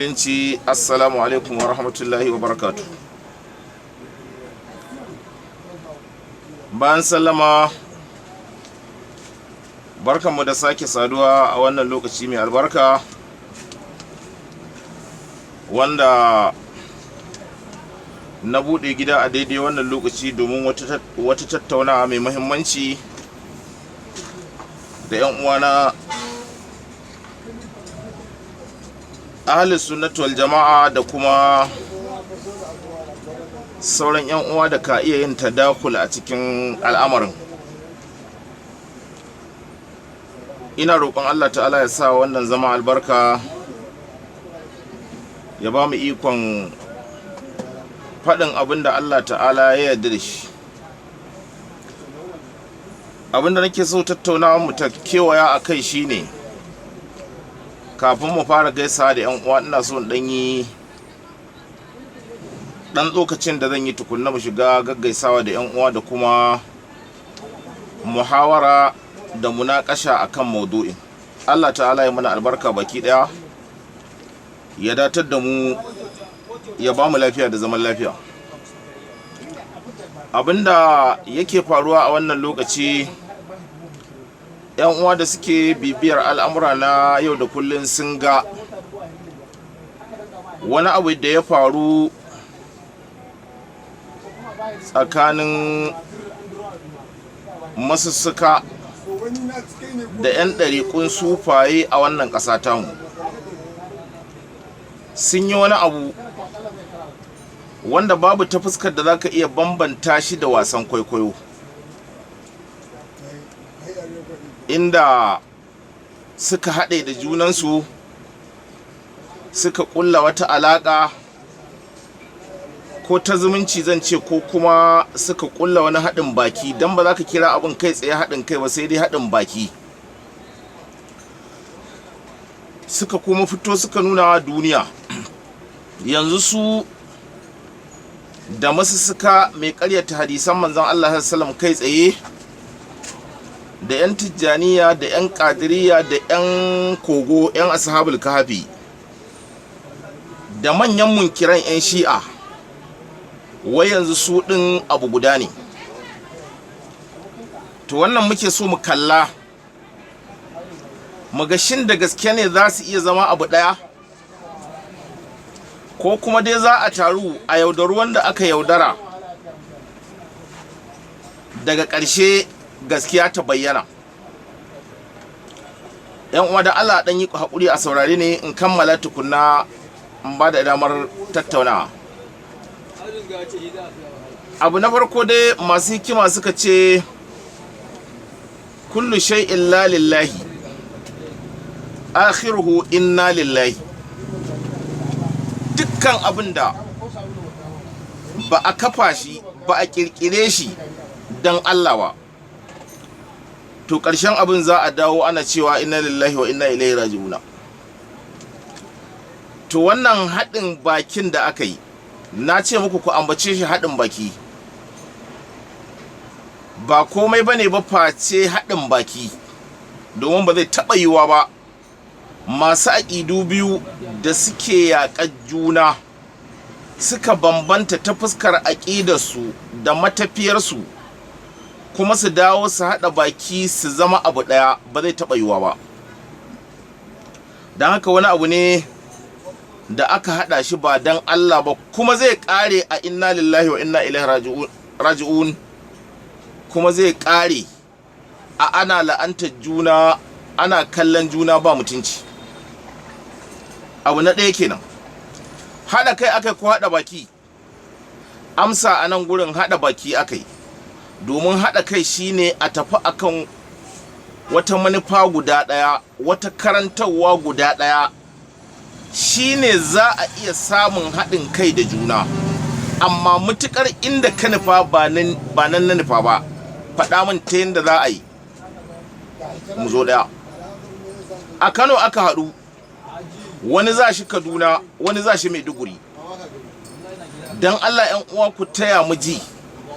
Musulunci, assalamu alaikum wa rahmatullahi wa barakatu. Bayan sallama, barkanmu da sake saduwa a wannan lokaci mai albarka wanda na buɗe gida a daidai wannan lokaci domin wata tattaunawa mai muhimmanci da 'yan uwana ahli sunnatu wal jama'a da kuma sauran 'yan uwa da ka iya yin tadakul a cikin al'amarin. Ina roƙon Allah ta'ala ya sa wannan zama albarka, ya ba mu ikon faɗin abin da Allah ta'ala ya yarda da shi. Abin da nake so tattaunawa mu ta kewaya a kai shine, kafin mu fara gaisa da 'yan uwa, ina so in ɗan yi ɗan tsokacin da zan yi tukunna mu shiga gaggaisawa da 'yan uwa da kuma muhawara da munakasha akan maudu'in. Allah ta'ala ya mana albarka baki ɗaya, ya datar da mu, ya ba mu lafiya da zaman lafiya. Abinda yake faruwa a wannan lokaci, yan uwa da suke bibiyar al'amura na yau da kullun sun ga wani abu da ya faru tsakanin masussuka da 'yan ɗariƙun sufaye a wannan ƙasa tamu. Sun yi wani abu wanda babu ta fuskar da za ka iya bambanta shi da wasan kwaikwayo, inda suka haɗe da junansu, suka ƙulla wata alaƙa ko ta zumunci zan ce, ko kuma suka ƙulla wani haɗin baki, don ba za ka kira abin kai tsaye haɗin kai ba, sai dai haɗin baki. Suka kuma fito suka nuna wa duniya yanzu su da masussuka mai karyata hadisan manzon Allah sallam kai tsaye, da 'yan Tijjaniya, da 'yan Kadiriya, da 'yan kogo, 'yan Ashabul Kahfi, da manyan munkiran 'yan Shi'a, wai yanzu su ɗin abu guda ne. To wannan muke so mu kalla mu ga, shin da gaske ne za su iya zama abu ɗaya, ko kuma dai za a taru a yaudaru wanda aka yaudara, daga ƙarshe gaskiya ta bayyana? Yan uwa, da Allah dan yi haƙuri a saurare ne in kammala tukunna in ba da damar tattaunawa. Abu na farko dai, masu hikima suka ce kullu shay'in la lillahi akhiruhu inna lillahi. Dukkan abin da ba a kafa shi ba, a kirkire shi don Allah ba, to ƙarshen abin za a dawo ana cewa inna lillahi wa inna ilaihi raji'una. To wannan haɗin bakin da aka yi, na ce muku ku ambace shi haɗin baki, ba komai bane ba face haɗin baki, domin ba zai taɓa yiwuwa ba masu aƙidu biyu da suke yaƙar juna, suka bambanta ta fuskar aƙidarsu da matafiyarsu, kuma su dawo su haɗa baki su zama abu ɗaya. Ba zai taɓa yiwuwa ba. Don haka wani abu ne da aka haɗa shi ba don Allah ba, kuma zai ƙare a inna lillahi wa inna ilaihi raji'un, kuma zai ƙare a ana la'antar juna, ana kallon juna ba mutunci. Abu na ɗaya kenan. Haɗa kai aka ko haɗa baki? Amsa a nan gurin, haɗa baki aka yi, domin haɗa kai shine a tafi akan wata manufa guda ɗaya, wata karantarwa guda ɗaya, shine za a iya samun haɗin kai da juna. Amma mutukar inda ka nufa ba nan na nufa ba, faɗa min ta yadda za a yi mu zo ɗaya. A Kano aka haɗu, wani za shi Kaduna, wani za shi Maiduguri. Don Allah 'yan uwa ku taya mu ji,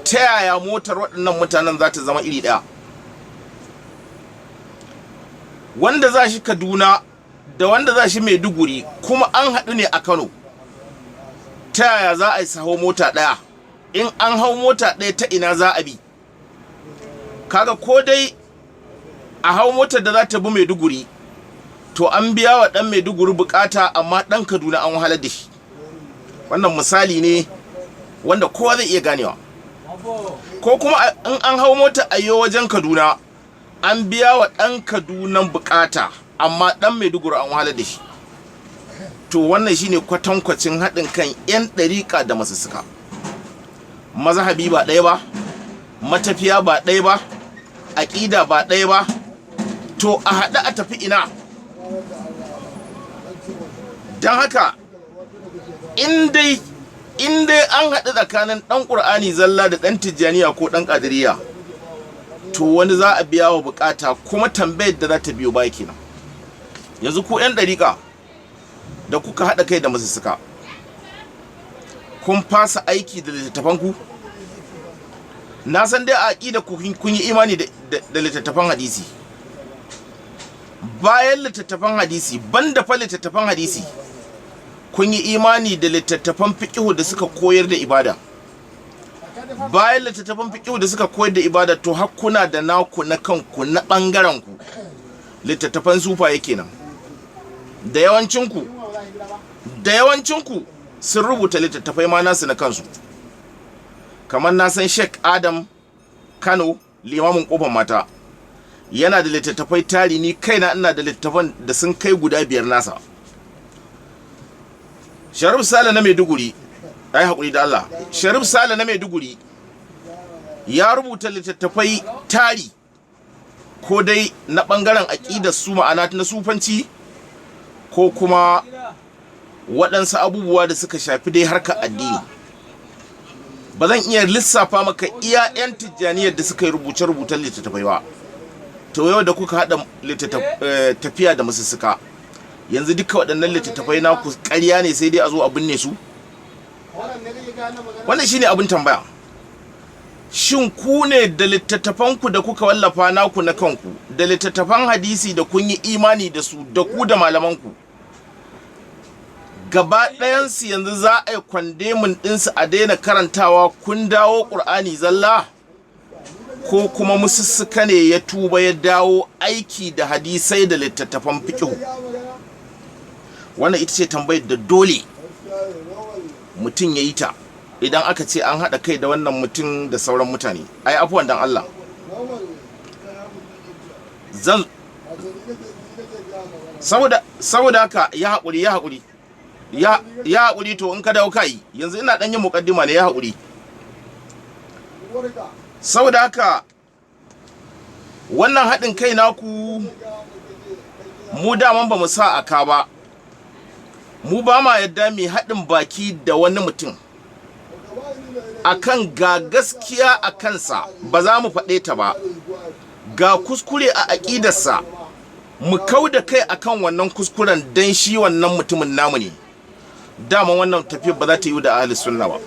ta yaya motar waɗannan mutanen za ta zama iri ɗaya? Wanda za shi Kaduna da wanda za shi Maiduguri, kuma an haɗu ne a Kano, ta yaya za a yi hau mota ɗaya? In an hau mota ɗaya, ta ina za a bi? Kaga ko dai a hau motar da za ta bi Maiduguri, to an biya wa ɗan Maiduguri bukata, amma ɗan Kaduna an wahalar da shi. Wannan misali ne wanda kowa zai iya ganewa. Ko kuma in an hau mota a yi wajen Kaduna, an biya wa ɗan Kaduna bukata, amma ɗan Maiduguri an wahalar da shi. To wannan shine kwatankwacin haɗin kan 'yan ɗariƙa da masussuka. Mazhabi ba ɗaya ba, matafiya ba ɗaya ba, aƙida ba ɗaya ba, to a haɗu a tafi ina? Don haka in dai an haɗu tsakanin ɗan ƙur'ani zalla da ɗan Tijjaniya ko ɗan Ƙadiriya, to wani za a biya wa bukata. Kuma tambayar da za ta biyo baya kenan: yanzu ku 'yan ɗariƙa da kuka haɗa kai da masussuka, kun fasa aiki da littattafanku? Na san dai a aƙida kun yi imani da littattafan hadisi. Bayan littattafan hadisi, banda fa littattafan hadisi, kun yi imani da littattafan fiƙihu da suka koyar da ibada. Bayan littattafan fiƙihu da suka koyar da ibada, to hakkuna da naku na kanku na ɓangaren ku, littattafan sufaye kenan. Da yawancinku sun rubuta littattafai ma nasu na kansu. Kamar na san Sheikh Adam Kano, limamin Kofar Mata, yana da littattafai tari. Ni kaina ina da littattafan da sun kai guda 5 nasa. Sharif Sale na Maiduguri, ai hakuri da Allah, Sharif Sale na Maiduguri ya rubuta littattafai tari, ko dai na bangaren aƙidar su, ma'ana na sufanci, ko kuma waɗansu abubuwa da suka shafi dai harkar addini. Ba zan iya lissafa maka iya 'yan Tijjaniyar da suka yi rubuce-rubucen littattafai ba. To yau da kuka haɗa tafiya da masussuka, yanzu duka waɗannan littattafai naku ƙarya ne, sai dai a zo a binne su? Wannan shine abin tambaya. Shin ku ne da littattafanku da kuka wallafa naku na kanku, da littattafan hadisi da kun yi imani da su, da ku da malamanku gaba ɗayansu, yanzu za a yi condemning ɗinsu a daina karantawa, kun dawo ƙur'ani zalla, ko kuma musussuka ne ya tuba ya dawo aiki da hadisai da littattafan fiƙihu? Wannan ita ce tambayar da dole mutum ya yi ta idan aka ce an haɗa kai da wannan mutum da sauran mutane. Ai afuwan dan Allah, zan saboda haka ya haƙuri, ya haƙuri, ya haƙuri. To in ka dawo kai, yanzu ina ɗan yin muƙaddima ne, ya haƙuri. Saboda haka wannan haɗin kai naku, mu daman ba mu sa aka ba. Mu ba ma yadda mai haɗin baki da wani mutum akan ga gaskiya a kansa ba za mu faɗe ta ba, ga kuskure a aƙidarsa mu kau da kai akan wannan kuskuren dan shi wannan mutumin namu ne. Dama wannan tafiyar ba za ta yi da ahli sunna ba.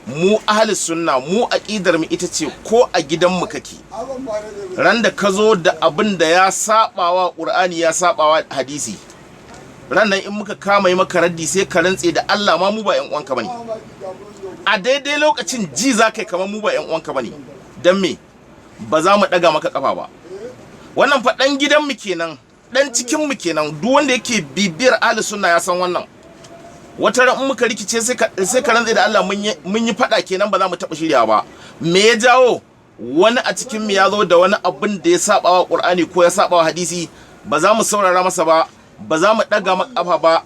Mu ahli sunna, mu aƙidar mu ita ce, ko a gidanmu kake, ran da ka zo da abin da ya sabawa Qur'ani, ya sabawa hadisi, ran nan in muka kama yi maka raddi, sai ka rantse da Allah ma mu ba ƴan uwanka bane. A daidai lokacin ji za kai kamar mu ba ƴan uwanka bane. Dan me ba za mu ɗaga maka kafa ba? Wannan fa ɗan gidanmu kenan, ɗan cikin mu kenan. Duk wanda yake bibiyar ahli sunna ya san wannan. Wata ran in muka rikice, sai ka rantse da Allah mun yi fada kenan, ba za mu taɓa shiryawa ba. Me ya jawo? Wani a cikin mu ya zo da wani abin da ya saba wa Qur'ani ko ya saba wa hadisi, ba za mu saurara masa ba, ba za mu ɗaga maka kafa ba,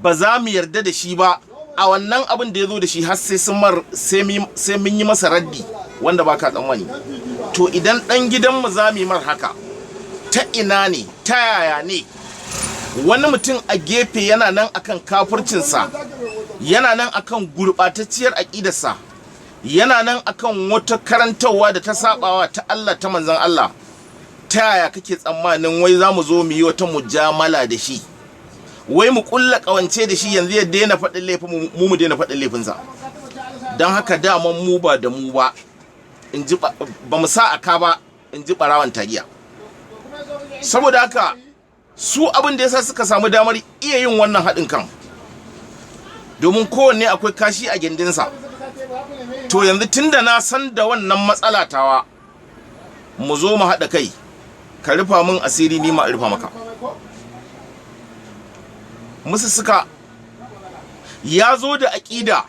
ba za mu yarda da shi ba a wannan abin da ya zo da shi, har sai sun mar sai mun yi masa raddi wanda baka tsammani. To idan ɗan gidanmu za mu yi mar haka, ta ina ne, ta yaya ne wani mutum a gefe yana nan akan kafircinsa, yana nan akan gurɓatacciyar aƙidarsa, yana nan akan wata karantarwa da ta sabawa ta Allah, ta manzon Allah, ta yaya kake tsammanin wai za mu zo mu yi wata mujamala da shi, wai mu kulla kawance da shi, yanzu ya daina faɗin laifin mu, mu daina faɗin laifinsa? Don haka daman mu ba da mu ba, in ji ba mu sa aka ba, in ji ɓarawan tagiya. Saboda haka Su abin da yasa suka samu damar iya yin wannan haɗin kan, domin kowanne akwai kashi a gindinsa. To yanzu tunda na san da wannan matsala tawa, mu zo mu haɗa kai, ka rufa min asiri, ni ma rufa maka. Musu suka ya zo da aƙida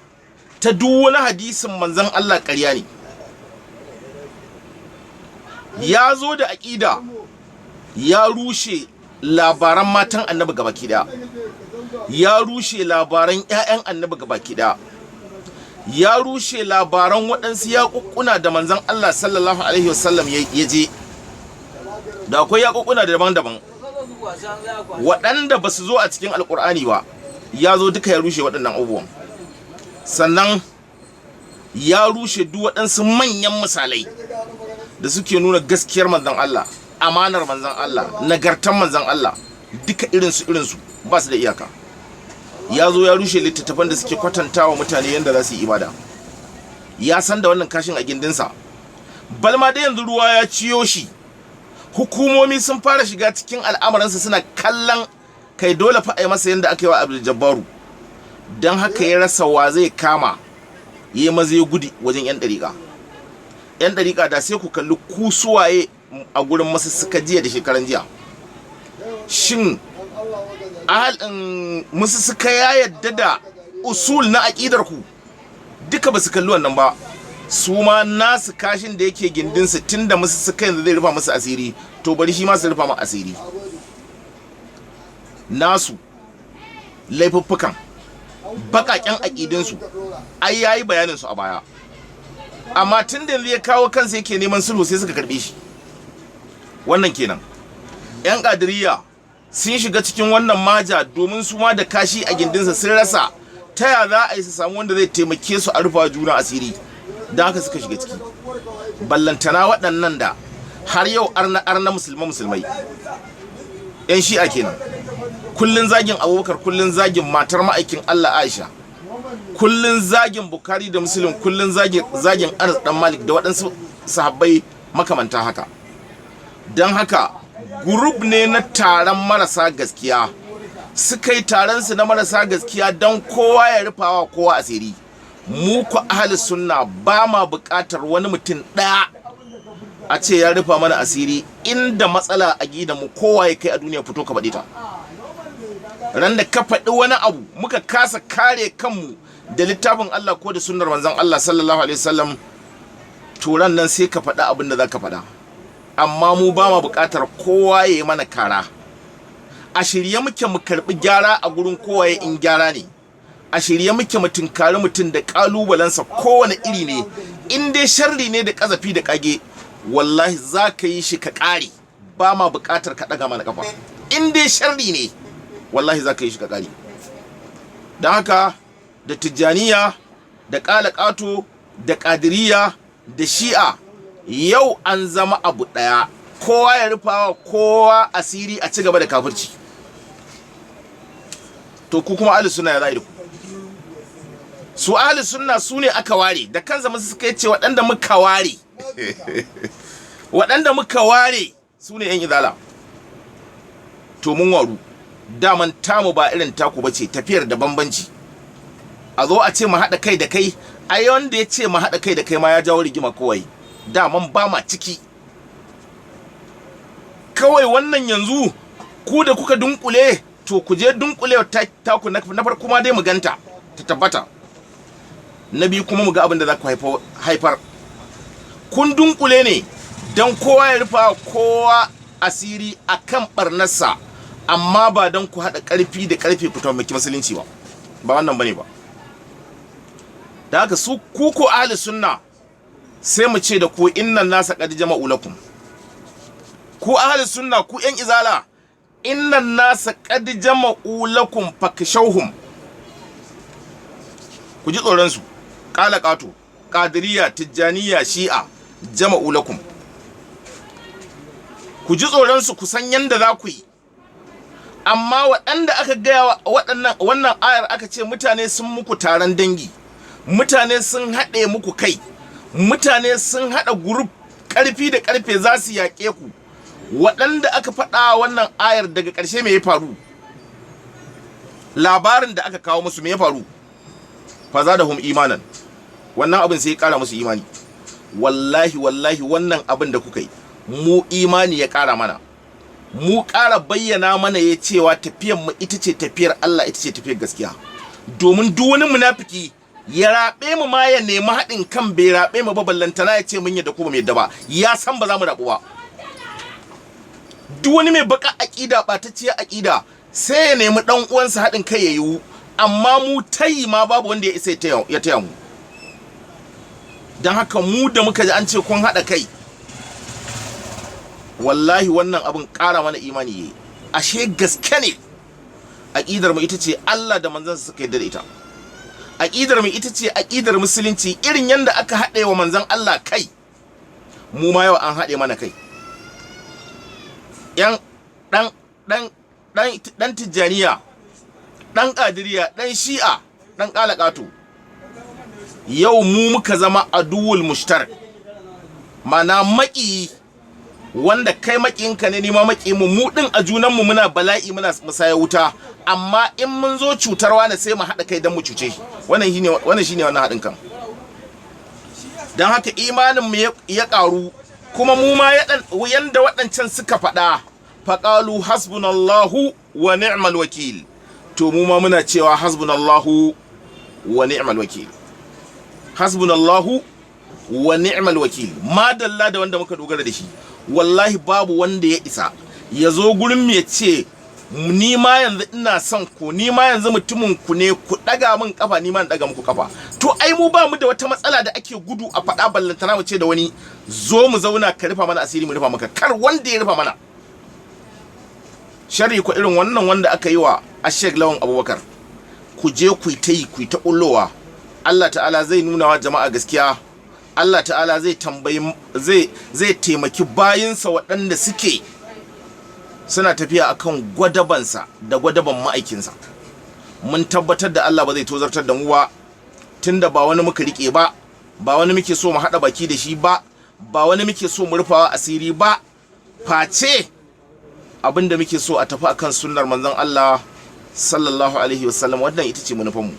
ta duk wani hadisin manzon Allah ƙarya ne. Ya zo da aƙida ya rushe labaran matan Annabi gabaki ɗaya, ya rushe labaran 'ya'yan Annabi gabaki ɗaya, ya rushe labaran waɗansu yaƙuƙuna da manzon Allah sallallahu alaihi wasallam ya je. Da akwai yaƙuƙuna daban-daban waɗanda ba su zo a cikin Alƙur'ani ba, ya zo duka ya rushe waɗannan abubuwan. Sannan ya rushe duk waɗansu manyan misalai da suke nuna gaskiyar manzon Allah, amanar manzon Allah, nagartan manzon Allah, duka irinsu ba su da iyaka. Ya zo ya rushe littattafan da suke kwatantawa mutane yadda za su yi ibada. Ya san da wannan kashin a gindinsa. Balma da yanzu ruwa ya ciyo shi, hukumomi sun fara shiga cikin al'amuransa, suna kallon kai dole fa a yi masa yadda aka yi wa Abdul Jabbaru. Don haka ya rasa wa zai kama, ya maza ya gudu wajen 'yan ɗariƙa. 'Yan ɗariƙa, da sai ku kalli ku suwaye a gurin Masussuka jiya da shekaran jiya. Shin Masussuka ya yadda da usul na aƙidar ku? Duka ba su kalli wannan ba. Su ma nasu kashin da yake gindinsu, tun da Masussuka yanzu zai rufa musu asiri, to bari shi ma su rufa mu asiri. Nasu laifuffukan, baƙaƙen aƙidinsu, ai yayi bayanin su a baya. Amma tun da yanzu ya kawo kansa yake neman sulhu, sai suka karbe shi. Wannan kenan. 'Yan Ƙadiriya sun shiga cikin wannan maja domin su ma da kashi a gindinsa, sun rasa ta ya za a yi su samu wanda zai taimake su a rufa juna asiri, don haka suka shiga ciki. Ballantana waɗannan da har yau arna arna, musulman musulmai, 'yan Shi'a kenan. Kullun zagin Abubakar, kullun zagin matar ma'aikin Allah Aisha, kullun zagin Bukhari da Muslim, kullun zagin Anas dan Malik da waɗansu sahabbai makamanta haka. Don haka group ne na taron marasa gaskiya. Suka yi taron su na marasa gaskiya don kowa ya rufawa kowa asiri. Mu ku ahli sunna ba ma buƙatar wani mutum ɗaya a ce ya rufa mana asiri. Inda matsala a gidan mu, kowa ya kai a duniya, fito ka faɗi ta. Ran da ka faɗi wani abu muka kasa kare kanmu da littafin Allah ko da sunnar manzon Allah sallallahu alaihi wasallam, to ran nan sai ka faɗi abin da za ka faɗa. Amma mu ba ma buƙatar kowa ya yi mana kara. A shirye muke mu karɓi gyara a gurin kowa in gyara ne. A shirye muke mu tunkari mutum da ƙalubalensa, kowane iri ne. In dai sharri ne da ƙazafi da ƙage, wallahi za ka yi shi ka ƙare. Ba ma buƙatar ka ɗaga mana ƙafa. In dai sharri ne, wallahi za ka yi shi ka ƙare. Don haka da Tijjaniya da ƙalaƙato da Ƙadiriya da Shi'a yau an zama abu ɗaya. Kowa ya rufawa kowa asiri, a ci gaba da kafirci. To ku kuma ahli sunna, ya za da ku? Su ahli sunna su ne aka ware da kansa. Musu suka ce waɗanda muka ware, waɗanda muka ware su ne 'yan Izala. To mun waru daman, tamu ba irin taku bace, tafiyar da bambanci. A zo a ce mu haɗa kai da kai, ai wanda ya ce mu haɗa kai da kai ma ya jawo rigima kawai. Daman ba ma ciki kawai. Wannan yanzu ku da kuka dunkule, to ku je dunkule taku na farko ma dai mu ganta ta tabbata, na biyu kuma mu ga abin da za ku haifar. Kun dunkule ne don kowa ya rufa kowa asiri akan barnarsa, amma ba don ku haɗa ƙarfi da ƙarfe ku taimaki musulunci ba. Ba wannan bane ba. Da haka su ku ko ahli sunna, sai mu ce da ku innan nasa qad jama'u lakum. Ku ahli sunna, ku 'yan Izala, innan nasa qad jama'u lakum fakshawhum. Ku ji tsoron su. Qala qatu, Qadiriyya, Tijjaniya, Shi'a, jama'u lakum. Ku ji tsoron su, ku san yanda za ku yi. Amma waɗanda aka gaya waɗannan wannan ayar, aka ce mutane sun muku taron dangi, mutane sun haɗe muku kai, mutane sun haɗa group, ƙarfi da ƙarfe za su yaƙe ku. Waɗanda aka faɗa wannan ayar, daga ƙarshe me ya faru? Labarin da aka kawo musu, me ya faru? Fazadahum imanan. Wannan abin sai ya ƙara musu imani. Wallahi, wallahi, wannan abin da kuka yi, mu imani ya ƙara mana. Mu ƙara bayyana mana ya cewa tafiyar mu ita ce tafiyar Allah, ita ce tafiyar gaskiya. Domin duk wani munafiki ya raɓe mu ma ya nemi haɗin kan, bai raɓe mu ba, ballantana ya ce mun yadda ko ba mu yadda ba, ya san ba za mu raɓu ba. Duk wani mai baka aƙida, ɓatacciyar aƙida, sai ya nemi ɗan uwansa haɗin kai ya yiwu, amma mu tayi ma babu wanda ya isa ya taya mu. Don haka mu da muka ji an ce kun haɗa kai, wallahi wannan abin ƙara mana imani yayi. Ashe gaske ne, aƙidar mu ita ce Allah da manzansa suka yarda da ita. Aƙidar mu ita ce aƙidar musulunci. Irin yanda aka haɗe wa manzan Allah kai, mu ma yau an haɗe mana kai. Yan ɗan ɗan ɗan ɗan Tijjaniya, ɗan Ƙadiriya, ɗan Shi'a, ɗan ƙalaƙato, yau mu muka zama aduwul mushtarak, mana maƙiyi wanda kai maƙiyinka ne, ni ma maƙiyin mu. Mu ɗin a junanmu muna bala'i, muna musaya wuta, amma in mun zo cutar wani sai mu haɗa kai don mu cuce shi. Wannan shine wannan haɗin kan. Don haka imanin mu ya ƙaru. Kuma mu ma yanda waɗancan suka faɗa, faƙalu hasbunallahu wa ni'mal wakil, to mu ma muna cewa hasbunallahu wa ni'mal wakil, hasbunallahu wa ni'mal wakil. Madalla da wanda muka dogara da shi. Wallahi babu wanda ya isa ya zo gurin mu ya ce, "Ni ma yanzu ina son ku, ni ma yanzu mutumin ku ne, ku daga min kafa, ni ma in daga muku kafa." To ai mu ba mu da wata matsala da ake gudu a faɗa, ballantana mu ce da wani, "Zo mu zauna, ka rufa mana asiri, mu rufa maka." Kar wanda ya rufa mana sharri ko irin wannan wanda aka yi wa Sheikh Lawan Abubakar. Ku je ku yi ta yi, ku yi ta kullowa. Allah Ta'ala zai nuna wa jama'a gaskiya. Allah Ta'ala zai tambayi, zai taimaki bayinsa waɗanda suke suna tafiya akan gwadabansa da gwadaban ma'aikinsa. Mun tabbatar da Allah ba zai tozartar da mu ba, tunda ba wani muka rike ba, ba wani muke so mu haɗa baki da shi ba, ba wani muke so mu rufawa asiri ba, face abinda muke so a tafi akan sunnar manzon Allah sallallahu alaihi wasallam. Wannan ita ce manufanmu.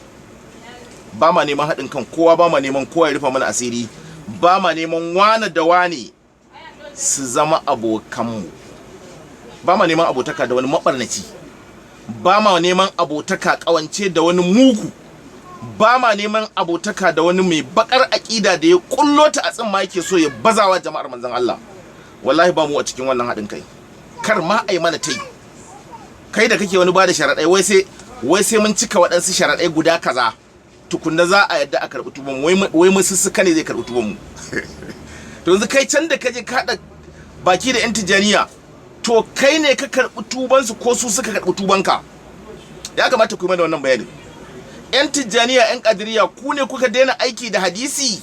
Ba ma neman haɗin kan kowa, ba ma neman kowa ya rufa mana asiri, ba ma neman wane da wane su zama abokanmu, ba ma neman abotaka da wani maɓarnaci, ba ma neman abotaka ƙawance da wani mugu, ba ma neman abotaka da wani mai bakar aƙida da ya kullo ta a tsimma yake so ya bazawa jama'ar manzon Allah. Wallahi ba mu a cikin wannan haɗin kai. Kar ma ai mana tai. Kai da kake wani bada sharaɗai, wai sai mun cika waɗansu sharaɗai guda kaza tukunna za a yadda a karɓi tuban, wai musussuka ne zai karɓi tuban mu. To yanzu kai can da kaje ka haɗa baki da yan Tijaniya, to kai ne ka karɓi tubansu ko su suka karɓi tubanka? Ya kamata ku yi mana wannan bayanin. Yan Tijjaniya, yan Kadiriya, ku ne kuka daina aiki da hadisi,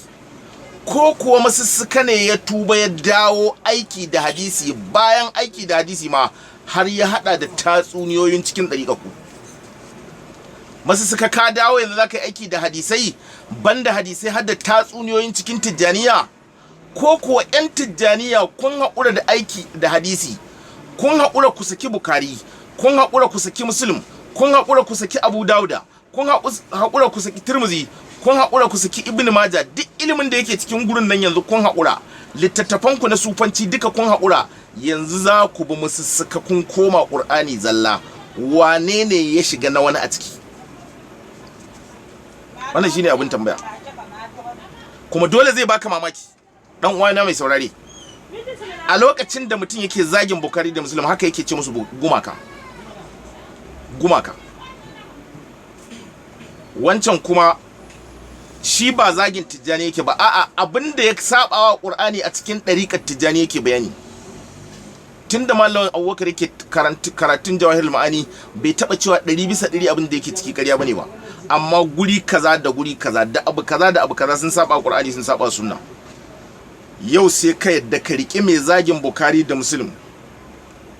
ko kuwa masussuka ne ya tuba ya dawo aiki da hadisi, bayan aiki da hadisi ma har ya hada da tatsuniyoyin cikin ɗariƙa ku? Masussuka, ka dawo yanzu za ka yi aiki da hadisai, banda hadisai har da tatsuniyoyin cikin Tijjaniya? Ko kuwa 'yan Tijjaniya, kun haƙura da aiki da hadisi, kun haƙura ku saki Bukari, kun haƙura ku saki Muslim, kun haƙura ku saki Abu Dauda, kun haƙura ku saki Tirmizi, kun haƙura ku saki Ibn Maja, duk ilimin da yake cikin gurin nan yanzu kun haƙura, littattafan ku na sufanci duka kun haƙura, yanzu za ku bi musussuka, kun koma Ƙur'ani zalla? Wane ne ya shiga na wani a ciki? Wannan shine abin tambaya. Kuma dole zai baka mamaki, dan uwana mai saurare, a lokacin da mutum yake zagin Bukari da Muslim, haka yake ce musu gumaka, gumaka. Wancan kuma shi ba zagin Tijjani yake ba, a'a, abin da ya saba wa Qur'ani a cikin ɗariƙar Tijjani yake bayani. Tunda Malam Abubakar yake karatun Jawahirul Ma'ani, bai taba cewa 100% abin da yake ciki ƙarya bane ba, amma guri kaza da guri kaza da abu kaza da abu kaza sun saba Qur'ani, sun saba sunna. Yau sai ka yadda ka riƙe mai zagin Bukari da Muslim.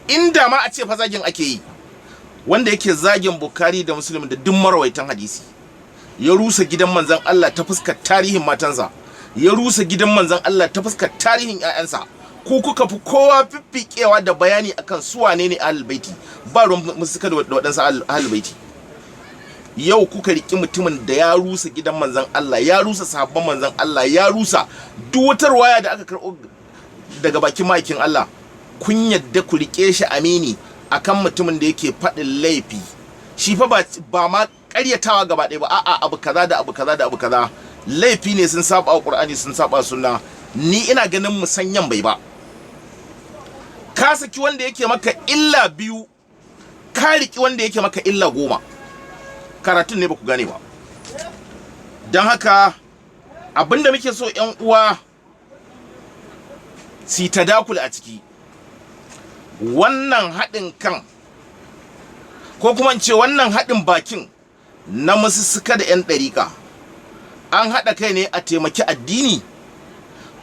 Inda ma a ce fa zagin ake yi, wanda yake zagin Bukari da Muslim da duk marawaitan hadisi, ya rusa gidan manzon Allah ta fuskar tarihin matansa, ya rusa gidan manzon Allah ta fuskar tarihin 'ya'yansa. Ku kuka fi kowa fiffikewa da bayani akan su wane ne ahlul baiti. Ba ruwan musuka da waɗansu ahlul baiti. Yau kuka riki mutumin da ya rusa gidan manzon Allah, ya rusa sahabban manzon Allah, ya rusa duk wata ruwaya da aka karɓo daga bakin ma'aikin Allah. Kun yadda ku rike shi amini akan mutumin da yake faɗin laifi. Shi fa ba ma ƙaryatawa gaba ɗaya ba, a'a, abu kaza da abu kaza da abu kaza laifi ne, sun saba Qur'ani, sun saba sunna. Ni ina ganin musanyan bai ba. Ka saki wanda yake maka illa 2, ka riki wanda yake maka illa 10. Karatun ne ba ku gane ba. Don haka abinda muke so 'yan uwa si tadakul a ciki wannan haɗin kan, ko kuma in ce wannan haɗin bakin na musussuka da 'yan ɗariƙa, an haɗa kai ne a taimaki addini,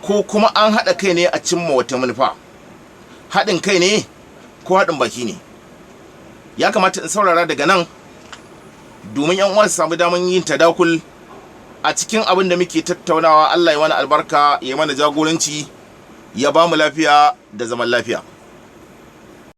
ko kuma an haɗa kai ne a cimma wata manufa? Haɗin kai ne ko haɗin baki ne? Ya kamata in saurara daga nan domin 'yan uwa su samu damar yin tadakul a cikin abin da muke tattaunawa. Allah ya mana albarka, ya mana jagoranci, ya ba mu lafiya da zaman lafiya.